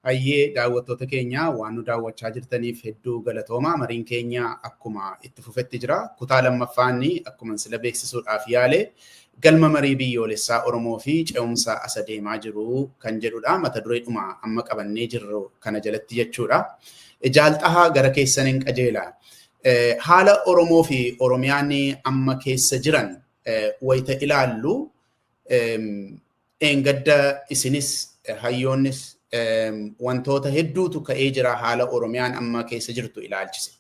Hayyee, daawwattoota keenya, waan nu daawwachaa jirtaniif hedduu galatooma. Mariin keenya akkuma itti fufetti jira. Kutaa lammaffaan akkuma sila beeksisuudhaaf yaale galma marii biyyoolessaa Oromoo fi ce'umsa asa deemaa jiru kan jedhudha. Mata dureedhuma amma qabannee jirru kana jalatti jechuudha. Jaalxahaa, gara keessaniin qajeela. Haala Oromoo fi Oromiyaan amma keessa jiran wayita ilaallu, eengadda isinis hayyoonnis wantoota hedduutu ka'ee jira haala Oromiyaan amma keessa jirtu ilaalchise.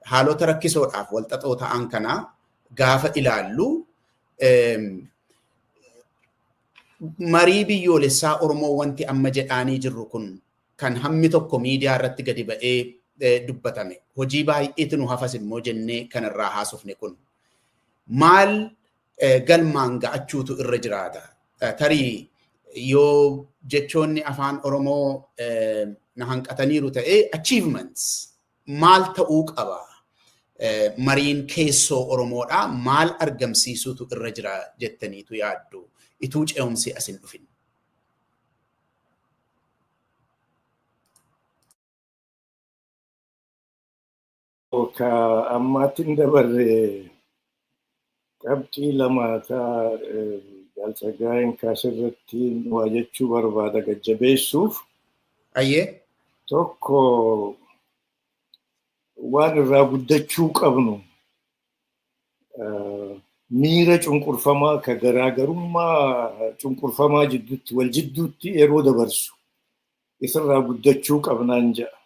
Haalota rakkisoodhaaf walxaxoo ta'an kana gaafa ilaallu, marii biyyoolessaa Oromoo wanti amma jedhaanii jirru kun kan hammi tokko miidiyaa irratti gadi ba'ee dubbatame, hojii baay'eetu nu hafas immoo jennee kanarraa haasofne kun maal galmaan ga'achuutu irra jiraata? Tarii yoo jechoonni afaan Oromoo na hanqataniiru ta'ee, achievements maal ta'uu qaba? Mariin keessoo Oromoodhaa maal argamsiisuutu irra jira jettaniitu yaaddu ituu ce'umsi as hin dhufin? Ka ammaatti hin dabarre, qabxii lama ta Jaaltsaggaa'een kaasirratti waa jechuu barbaada gajjabeessuuf. Ayyee. Tokko, waan irraa guddachuu qabnu miira cunqurfamaa ka garaagarummaa cunqurfamaa jidduutti wal jidduutti yeroo dabarsu isarraa guddachuu qabnaan jedha.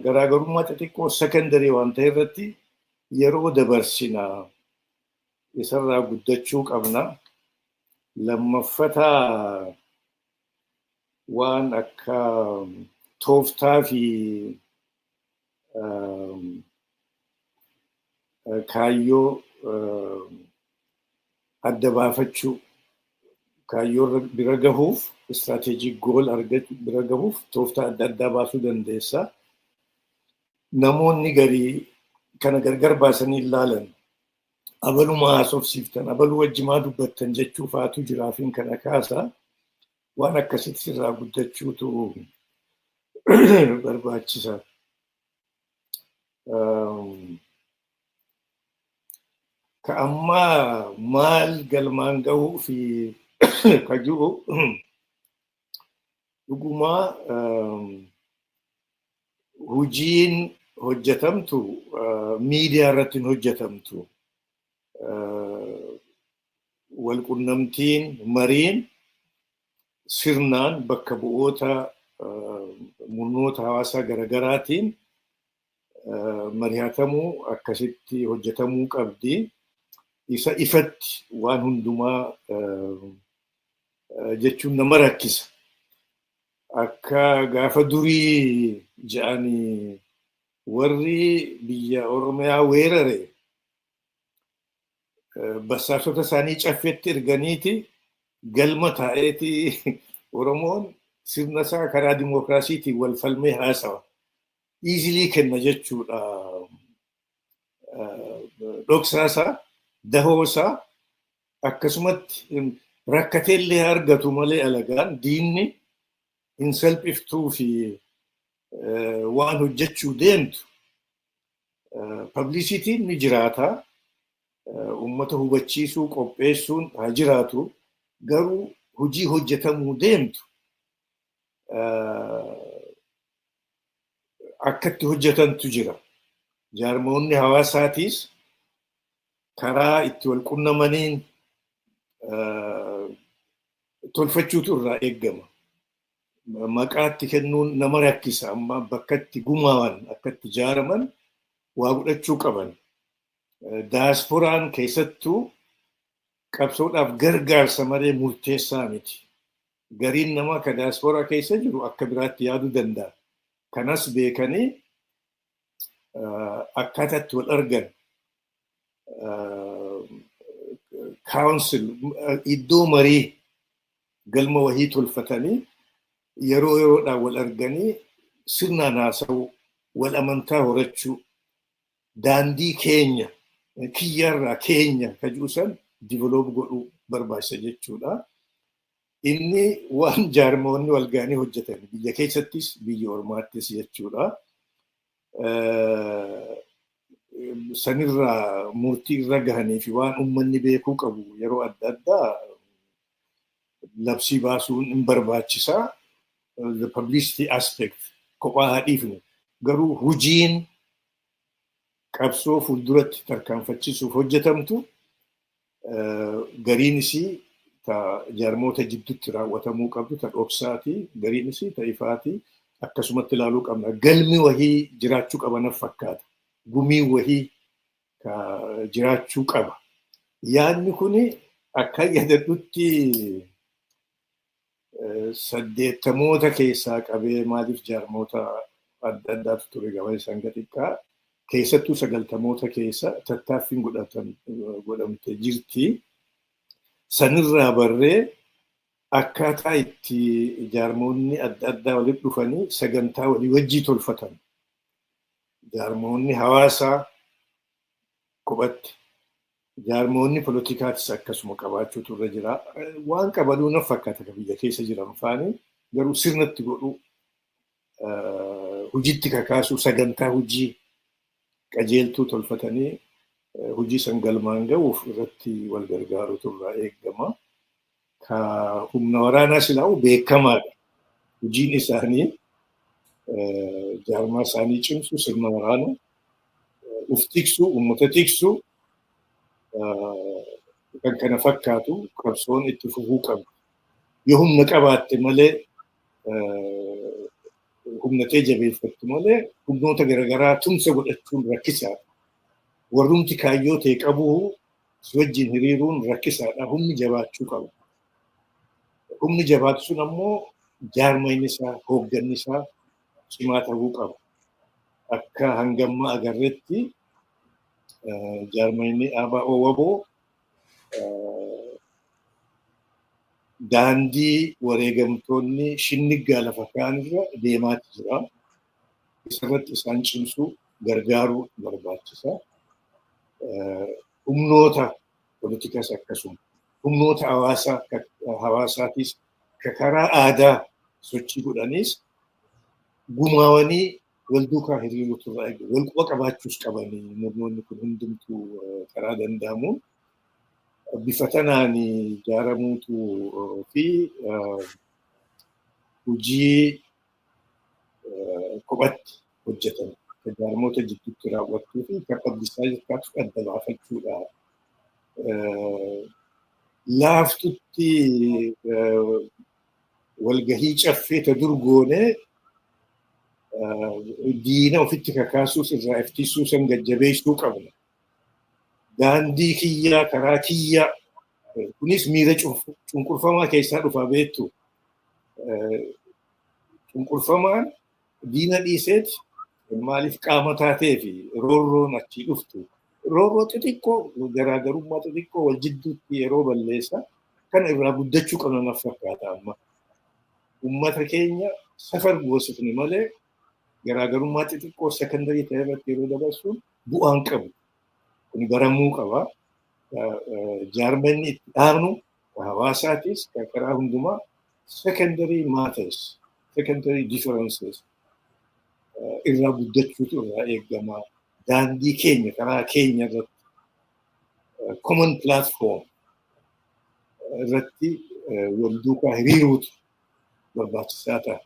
Garaagarummaa xixiqqoo secondary waan ta'e irratti yeroo dabarsina, isarraa guddachuu qabna. Lammaffataa, waan akka tooftaa fi kaayyoo adda baafachuu, kaayyoo bira gahuuf, strategic goal argachuu bira gahuuf tooftaa adda addaa baasuu dandeessa. Namoonni garii kana gargar baasanii ilaalan, abalumaa haasofsiiftan, abaluu wajjimaa dubbattan jechuu faatu jiraafiin kana kaasa. Waan akkasitti sirraa guddachuutu barbaachisa. Ka ammaa maal galmaan gahuu fi ka jiru, dhugumaa hojiin hojjetamtu miidiyaa irratti hin hojjetamtu. Walqunnamtiin, mariin sirnaan bakka bu'oota murnoota hawaasaa garagaraatiin mari'atamuu, akkasitti hojjetamuu qabdi. Isa ifatti waan hundumaa jechuun nama rakkisa. Akka gaafa durii jedhanii, warri biyya Oromiyaa weerare basaasota isaanii caffeetti erganiiti galma taa'eeti Oromoon sirna isaa karaa dimookiraasiitiin wal falmee haasawa. Easily kenna jechuudha. Dhoksaa isaa, dahoo isaa akkasumatti rakkateellee argatu malee, alagaan diinni hin salphiftuu fi waan hojjechuu deemtu publicityn ni jiraata. Uummata hubachiisuu, qopheessuun haa jiraatu. Garuu hojii hojjetamuu deemtu akkatti hojjetantu jira. Jaarmoonni hawaasaatiis karaa itti wal qunnamaniin tolfachuutu irraa eeggama. Maqaatti kennuun nama rakkisa. Amma bakka itti gumaawan, akka itti ijaaraman waa godhachuu qaban. Daasporaan keessattuu qabsoodhaaf gargaarsa malee murteessaa miti. Gariin namaa ka daasporaa keessa jiru akka biraatti yaaduu danda'a. Kanas beekanii akkaataa itti wal argan, council, iddoo marii, galma wahii tolfatanii yeroo yeroodhaan wal arganii sirnaan haasa'uu, wal amantaa horachuu, daandii keenya kiyyaarraa keenya ka jiru san develop godhuu barbaachisa jechuudha. Inni waan jaarmoonni wal ga'anii hojjetan biyya keessattis biyya ormaattis jechuudha. Sanirraa murtii irra gahanii fi waan uummanni beekuu qabu yeroo adda addaa labsii baasuun hin barbaachisaa. The publicity aspect kophaa haa dhiifnu. Garuu hujiin qabsoo fuulduratti tarkaanfachiisuuf hojjetamtu gariin isii ta jaarmoota jidduutti raawwatamuu qabdu ta dhoksaati, gariin isii ta ifaati, akkasumatti ilaaluu qabna. Galmi wahii jiraachuu qaba naf fakkaata. Gumii wahii ka jiraachuu qaba. Yaadni kuni akka yaadadhutti 80moota keessaa qabee, maaliif jaarmoota adda addaatu ture gaba isaan xiqqaa, keessattuu 90moota keessa tattaaffiin godhamte jirti. Sanirraa barree akkaataa itti jaarmoonni adda addaa walitti dhufanii sagantaa walii wajjii tolfatan. Jaarmoonni hawaasaa kophatti, jaarmoonni politikaatis akkasuma qabaachuutu irra jira. Waan qabanuu na fakkaata kan biyya keessa jiran faani, garuu sirnatti godhuu, hojiitti kakaasuu, sagantaa hojii qajeeltuu tolfatanii hojii san galmaan ga'uuf irratti wal gargaaruutu irraa eegama. Ka humna waraanaa silaa'u beekamaadha. Hojiin isaanii jaarmaa isaanii cimsu, sirna waraanaa uf tiksu, uummata tiksu, kan kana fakkaatu qabsoon itti fufuu qabu. Yoo humna qabaatte malee, humna ta'e jabeeffattu malee, humnoota garaagaraa tumsa godhachuun rakkisaadha. Warrumti kaayyoo ta'e qabu si wajjin hiriiruun rakkisaadha. Humni jabaachuu qaba. Humni jabaatu sun ammoo jaarmayni isaa, hoogganni isaa cimaa ta'uu qaba. Akka hangammaa agarretti jaarmayni ABO WBO daandii wareegamtoonni shinniggaa lafa kaa'anirra deemaati jira. Isarratti isaan cimsuu, gargaaruu barbaachisa. Humnoota politikaas akkasuma. Humnoota hawaasaatis ka karaa aadaa sochii godhanis gumaawanii wal duukaa hiriiruutu irraa eegama. Wal quba qabaachuus qabanii murnoonni kun hundumtuu karaa danda'amuun bifa tanaan ijaaramuutu fi hojii kophatti hojjetan kan jaarmoota jidduutti raawwattuu fi kan publicize taatu adda baafachuudha. Laaftutti walgahii caffee ta dur goonee diina ofitti kakaasuus irraa iftisuu san gajjabeessuu qabna. Daandii kiyyaa, karaa kiyyaa, kunis miira cunqurfamaa keessaa dhufaa beektu. Cunqurfamaan diina dhiiseeti maaliif qaama taatee fi roorroon achii dhuftu. Roorroo xixiqqoo, garaagarummaa xixiqqoo wal jidduutti yeroo balleessa kana irraa guddachuu qabna naf fakkaata amma. Uummata keenya safar goosifne malee garaagarummaa xixiqqoo secondary ta'e irratti yeroo dabarsuun bu'aan qabu. Kun baramuu qaba. Jaarmanni itti dhaabnu hawaasaatis karaa hundumaa secondary matters, secondary differences irraa guddachuutu irraa eegama. Daandii keenya, karaa keenya irratti, common platform irratti wal duukaa hiriiruutu barbaachisaa ta'a.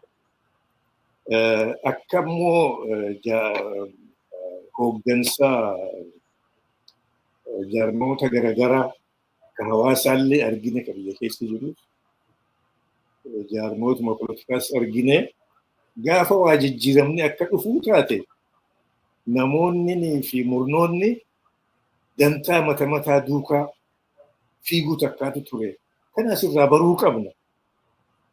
Akka immoo hooggansa jaarmoota garaagaraa kan hawaasaallee argine, kan biyya keessa jiru jaarmootuma poolitikaas argine, gaafa waa jijjiiramni akka dhufuu taate namoonni fi murnoonni dantaa mata mataa duukaa fiiguu takkaatu ture. Kana asirraa baruu qabna.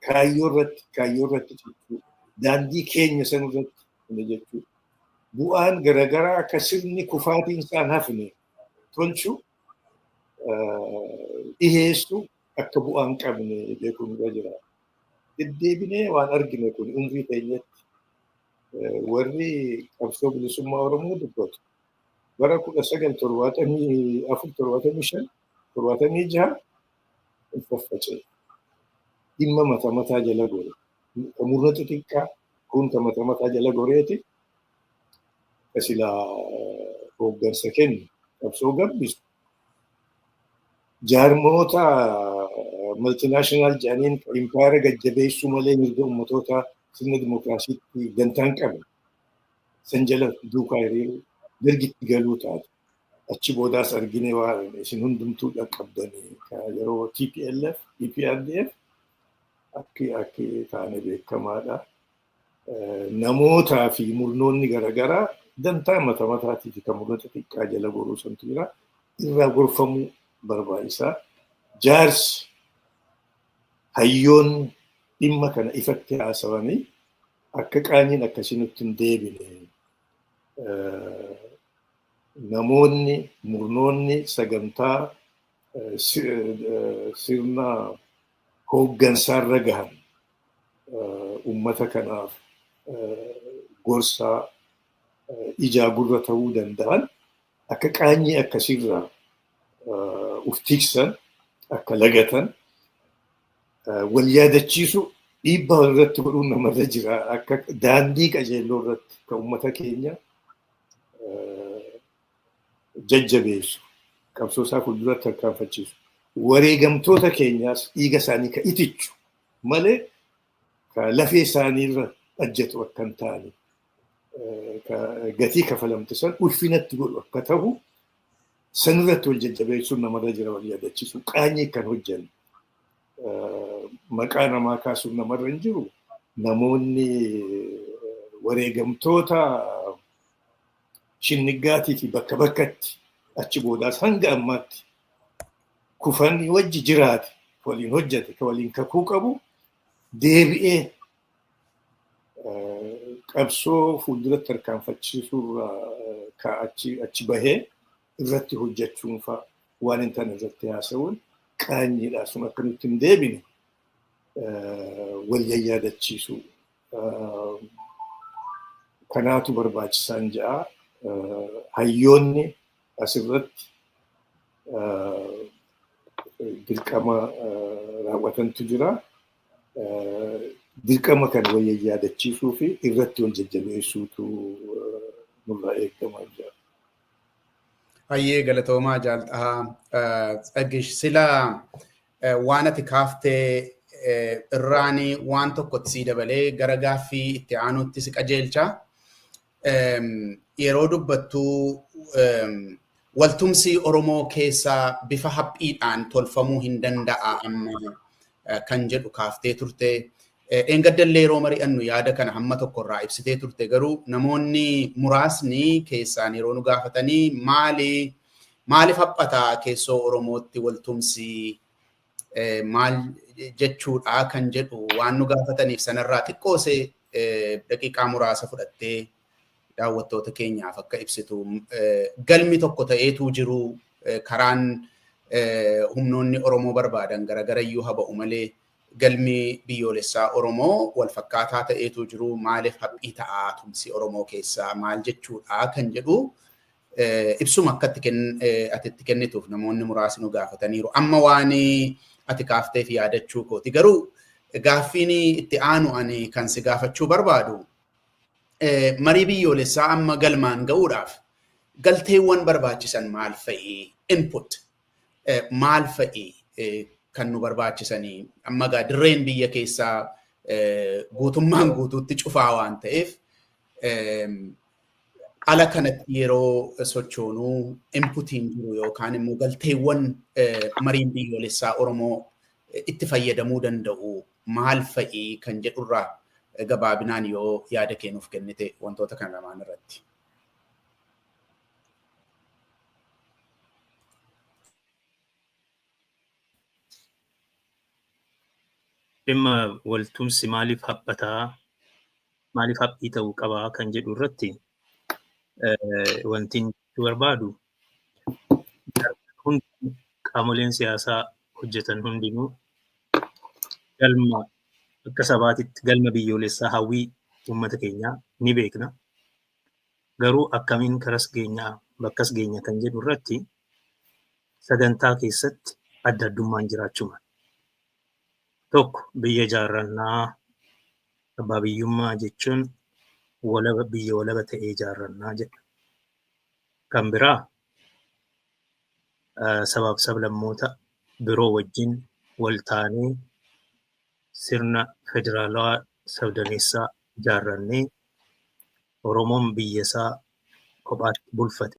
Kaayyoo irratti jechuu, daandii keenya san irratti jechuu, bu'aan garaagaraa akka sirni kufaatiin isaan hafne tolchu dhiheessu akka bu'aan qabne beekuun irra jira. Deddeebinee waan argine kun umrii teenyatti warri qabsoo bilisummaa Oromoo dubbatu bara 1974, 75, 76 hin faffaca'e. Dhimma mata mataa jala gore. Ka murna xixiqqaa kun ka mata mataa jala goreeti. Ka silaa hooggansa kennu qabsoo gabbisu. Jaarmoota multinational jedhaniin impaayera gajjabeessuu malee mirga uummatootaa sirna dimookiraasiitti dantaan qaban. San jala duukaa hiriiruu dargitti galuu taate. Achi boodaas argine waan isin hundumtuu dhaqqabdanii yeroo TPLF, EPRDF akki taane beekamaadha. Namootaa fi murnoonni garaagaraa dantaa mata mataatii fi kan murna xixiqqaa jala goruu santu jira. Irraa gorfamuu barbaachisaa. Jaarsi hayyoonni dhimma kana ifatti haasawanii akka qaanyiin akkasii nutti hin deebine. Namoonni murnoonni sagantaa sirna hooggansaarra gahan uummata kanaaf gorsaa ijaa gurra ta'uu danda'an akka qaanyii akkasiirraa uf tiksan akka lagatan wal yaadachiisu dhiibbaa walirratti godhuun namarra jira akka daandii qajeelloo irratti kan uummata keenya jajjabeessu qabsoo isaa fuulduratti tarkaanfachiisu wareegamtoota keenyaas dhiiga isaanii ka itichu malee ka lafee isaaniirra ajjatu akka hin taane gatii kafalamte san ulfinatti godhu akka ta'u sanirratti wal jajjabeessuun namarra jira wal yaadachiisu qaanyii kan hojjennu maqaa namaa kaasuun namarra hin jiru namoonni wareegamtoota shinniggaatii fi bakka bakkatti achi boodaas hanga ammaatti kufan wajji jiraate waliin hojjete ka waliin kakuu qabu deebi'ee qabsoo fuulduratti tarkaanfachiisuurraa achi bahee irratti hojjechuun fa'a waan hin taane irratti haasa'uun qaanyiidha sun akka nutti hin deebine wal yayyaadachiisu. Kanaatu barbaachisaan ja'a. Hayyoonni asirratti dirqama raawwatantu jira. Dirqama kan wal yayyaadachiisuu fi irratti wal jajjabeessuutu nurraa eegama jira. Hayyee galatoomaa jaalxahaa Tsaggish sila waan ati kaaftee irraanii waan tokkotti sii dabalee gara gaaffii itti aanutti si qajeelcha. Yeroo dubbattuu waltumsi Oromoo keessaa bifa haphiidhaan tolfamuu hin danda'a amma kan jedhu kaaftee turte. Dheengaddallee yeroo mari'annu yaada kana hamma tokkorraa ibsitee turte garuu namoonni muraasni keessaan yeroo nu gaafatanii maali maaliif haphataa keessoo Oromootti waltumsi maal jechuudha kan jedhu waan nu gaafataniif sanarraa xiqqoose daqiiqaa muraasa fudhattee daawwattoota keenyaaf akka ibsitu galmi tokko ta'eetu jiru karaan humnoonni Oromoo barbaadan garagarayyuu haba'u malee galmi biyyoolessaa Oromoo wal fakkaataa ta'eetu jiru maaliif haphii ta'aa tumsi Oromoo keessaa maal jechuudha kan jedhu ibsuma akkatti ati itti kennituuf namoonni muraasni nu gaafataniiru. Amma waan ati kaafteef yaadachuu kooti. Garuu gaaffiin itti aanu ani kan si gaafachuu barbaadu marii biyyoolessaa amma galmaan ga'uudhaaf galteewwan barbaachisan maal fa'i? Input maal fa'i kan nu barbaachisanii? Amma gaa dirreen biyya keessaa guutummaan guutuutti cufaa waan ta'eef ala kanatti yeroo sochoonuu inputiin jiru yookaan immoo galteewwan mariin biyyoolessaa Oromoo itti fayyadamuu danda'u maal fa'i kan jedhurraa gabaabinaan yoo yaada kennuuf kennite wantoota kana lamaan irratti. Dhimma waltumsi maaliif haphataa maaliif haphii ta'uu qabaa kan jedhu irratti wanti inni barbaadu qaamoleen siyaasaa hojjetan hundinuu galma akka sabaatitti galma biyyoolessaa hawwii uummata keenyaa ni beekna. Garuu akkamiin karas geenyaa bakkas geenya kan jedhu irratti sagantaa keessatti adda addummaan jiraachuu mala. Tokko biyya ijaarrannaa, abbaa biyyummaa jechuun walaba, biyya walaba ta'ee ijaarrannaa jedha. Kan biraa sabaaf sablammoota biroo wajjin wal taanee sirna federaalawaa sabdaneessaa ijaarrannee Oromoon biyya isaa kophaatti bulfate.